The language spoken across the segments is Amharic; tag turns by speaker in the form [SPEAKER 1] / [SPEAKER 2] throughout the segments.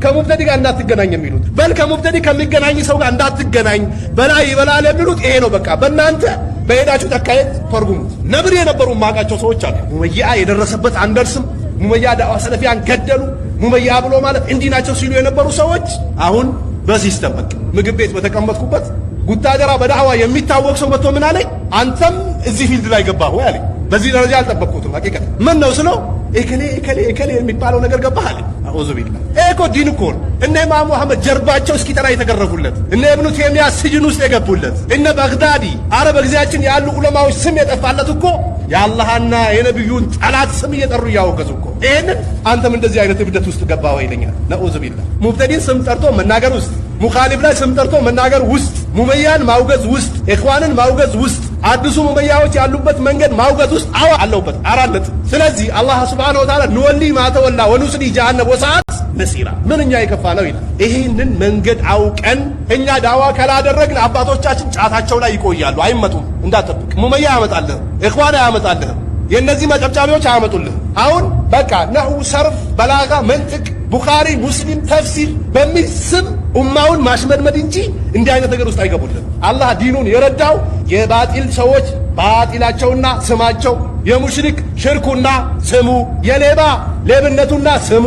[SPEAKER 1] ከሙብተዲ ጋር እንዳትገናኝ የሚሉት፣ በል ከሙብተዲ ከሚገናኝ ሰው ጋር እንዳትገናኝ፣ በላይ ይበላል የሚሉት ይሄ ነው። በቃ በእናንተ በሄዳችሁ አካሄድ ተርጉሙት። ነብር የነበሩ ማቃቸው ሰዎች አሉ። ሙመያ የደረሰበት አንደርስም፣ ሙመያ ዳዋ ሰለፊያን ገደሉ፣ ሙመያ ብሎ ማለት እንዲህ ናቸው ሲሉ የነበሩ ሰዎች አሁን በ system በቃ ምግብ ቤት በተቀመጥኩበት ጉታጀራ በዳዕዋ የሚታወቅ ሰው መጥቶ ምን አለኝ? አንተም እዚህ field ላይ ገባህ ወይ አለኝ። በዚህ ደረጃ አልጠበቅኩትም። ሐቂቀት ምን ነው ስለው እከሌ እከሌ እከሌ የሚባለው ነገር ገባህ አለኝ። አዑዙ ቢላህ፣ ይሄ እኮ ዲን እኮ ነው። እነ ኢማሙ አህመድ ጀርባቸው እስኪጠራ የተገረፉለት፣ እነ ኢብኑ ተይሚያ ስጅን ውስጥ የገቡለት፣ እነ ባግዳዲ አረ በጊዜያችን ያሉ ዑለማዎች ስም የጠፋለት እኮ የአላህና የነቢዩን ጠላት ስም እየጠሩ እያወገዙ እኮ፣ ይሄንን አንተም እንደዚህ አይነት እብደት ውስጥ ገባህ ወይ ይለኛል። ነዑዙ ቢላህ፣ ሙብተዲን ስም ጠርቶ መናገር ውስጥ፣ ሙኻሊፍ ላይ ስም ጠርቶ መናገር ውስጥ፣ ሙመያን ማውገዝ ውስጥ፣ ኢኽዋንን ማውገዝ ውስጥ፣ አዲሱ ሙመያዎች ያሉበት መንገድ ማውገዝ ውስጥ አዋ አለውበት 4 ነጥብ። ስለዚህ አላህ سبحانه وتعالى نوليه ما تولى ونصليه جهنم وساءت مصيرا፣ ምንኛ የከፋ ነው ይላል። ይህንን መንገድ አውቀን እኛ ዳዋ ካላደረግን አባቶቻችን ጫታቸው ላይ ይቆያሉ፣ አይመጡም። እንዳትጠብቅ። ሙመያ አያመጣልህም፣ ኢኽዋን አያመጣልህም፣ የእነዚህ መጨብጫቢዎች አያመጡልህም። አሁን በቃ ነህው፣ ሰርፍ፣ በላጋ፣ መንጥቅ፣ ቡኻሪ፣ ሙስሊም፣ ተፍሲር በሚል ስም ኡማውን ማሽመድመድ እንጂ እንዲህ አይነት ነገር ውስጥ አይገቡልህም። አላህ ዲኑን የረዳው የባጢል ሰዎች ባጢላቸውና ስማቸው፣ የሙሽሪክ ሽርኩና ስሙ፣ የሌባ ሌብነቱና ስሙ፣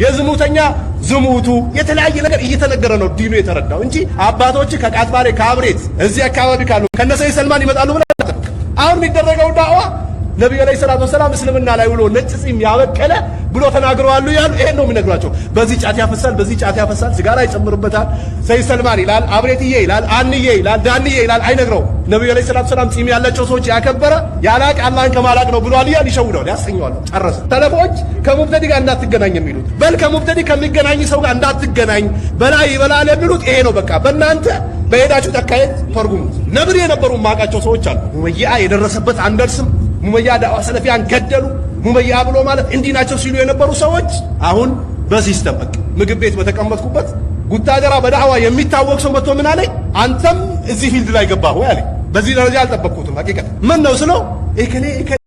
[SPEAKER 1] የዝሙተኛ ዝሙቱ፣ የተለያየ ነገር እየተነገረ ነው ዲኑ የተረዳው እንጂ አባቶች ከቃጥባሬ ከአብሬት እዚህ አካባቢ ካሉ ከነሰይ ሰልማን ይመጣሉ ብለህ አትጠብቅ። አሁን የሚደረገው ዳዕዋ ነቢዩ عليه الصلاة والسلام እስልምና ላይ ውሎ ነጭ ጺም ያበቀለ ብሎ ተናግረዋል ያሉ ይሄን ነው የሚነግሯቸው። በዚህ ጫት ያፈሳል፣ በዚህ ጫት ያፈሳል፣ ሲጋራ ይጨምርበታል። ሰይድ ሰልማን ይላል፣ አብሬትዬ ይላል፣ አንዬ ይላል፣ ዳንዬ ይላል። አይነግረውም። ነቢዩ عليه الصلاة والسلام ጺም ያላቸው ሰዎች ያከበረ ያላቅ አላህን ከማላቅ ነው ብሏል እያል ይሸውደዋል፣ ያሰኘዋል። ጨረሰ። ሰለፎች ከሙብተዲ ጋር እንዳትገናኝ የሚሉት፣ በል ከሙብተዲ ከሚገናኝ ሰው ጋር እንዳትገናኝ፣ በላይ ይበላል የሚሉት ይሄ ነው። በቃ በእናንተ በሄዳችሁ አካሄድ ተርጉሙት። ነብር የነበሩ ማቃቸው ሰዎች አሉ። ሙመያ የደረሰበት አንደርስም፣ ሙመያ ዳዋ ሰለፊያን ገደሉ፣ ሙመያ ብሎ ማለት እንዲህ ናቸው ሲሉ የነበሩ ሰዎች አሁን በ system በቃ ምግብ ቤት በተቀመጥኩበት ጉታጀራ በዳዕዋ የሚታወቅ ሰው መጥቶ ምን አለኝ? አንተም እዚህ field ላይ ገባህ ወይ አለኝ። በዚህ ደረጃ አልጠበቅኩትም። ሐቂቀት ምን ነው ስለው እከሌ እከሌ